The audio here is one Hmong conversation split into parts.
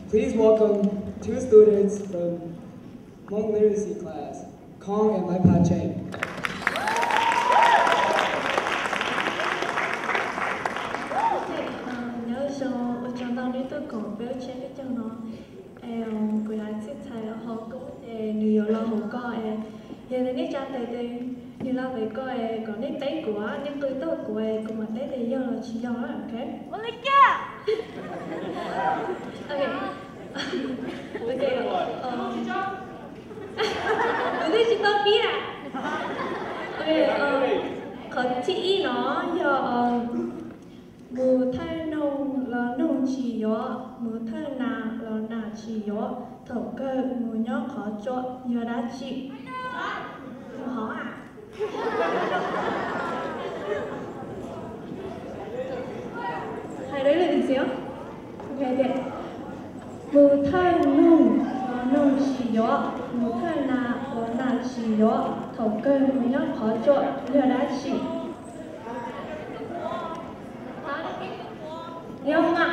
Please welcome two students from Hmong Literacy class, Kong and Lai Pa Cheng. Nyob zoo, ua tsaug ntau neb tuaj koom peb lub tsheb peb caug no. Kuv yog Txhiaj Txhais Hauv Koob ces nws yuav los hauv koj es, yog tias nej tsa tes ces nws los pem koj es kom nej teb kuv, nej qw tuaj kuv es kuv mam teb tias yog los tsis yog, ok? Ok, kuv twb tsis tau pib na. Qhov thib ib no yog mus thawj noog los noog tsis yuav, mus thawj nas los nas tsis yuav, thaum kawg mus nyob qhov tsua yog dab tsi? Mus hov a? Hais deb lwm ntxiv. Mus thawj noog los noog tsis yuav, mus thawj nas los nas tsis yuav, thaum kawg mus nyob qhov tsua yog dab tsi? Yog mas.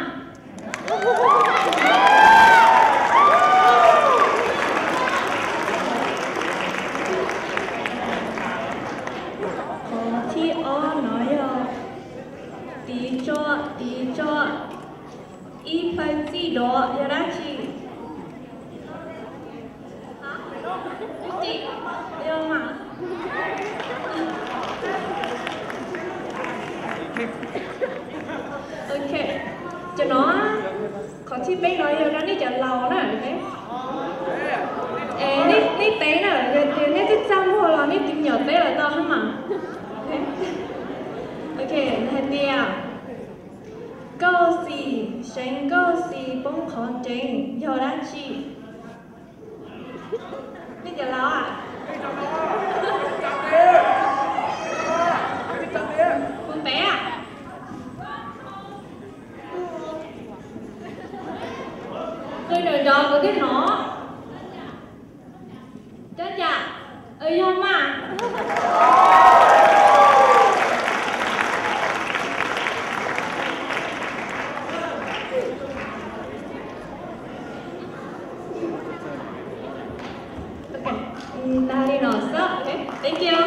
Qhov thib ob no yog tiv tsua, tiv tsua, ib plhaw txij duav yog dab tsi? Yog mas. Ok, cov no, qhov thib peb no yog rau nej cov laus na. Es nej teb na, yog tias nej twb txaj muag los nej tus me nyuam teb los tau hab mas. Ok, hais tias Nkauj Xis, seev Nkauj Xis poob qhov nreeg yog dab tsi? Nej cov laus a, mus pem a. Qw nrov nrov kuv thiaj hnov. Cov cas? Yog mas. Tag li no xwb, thank you.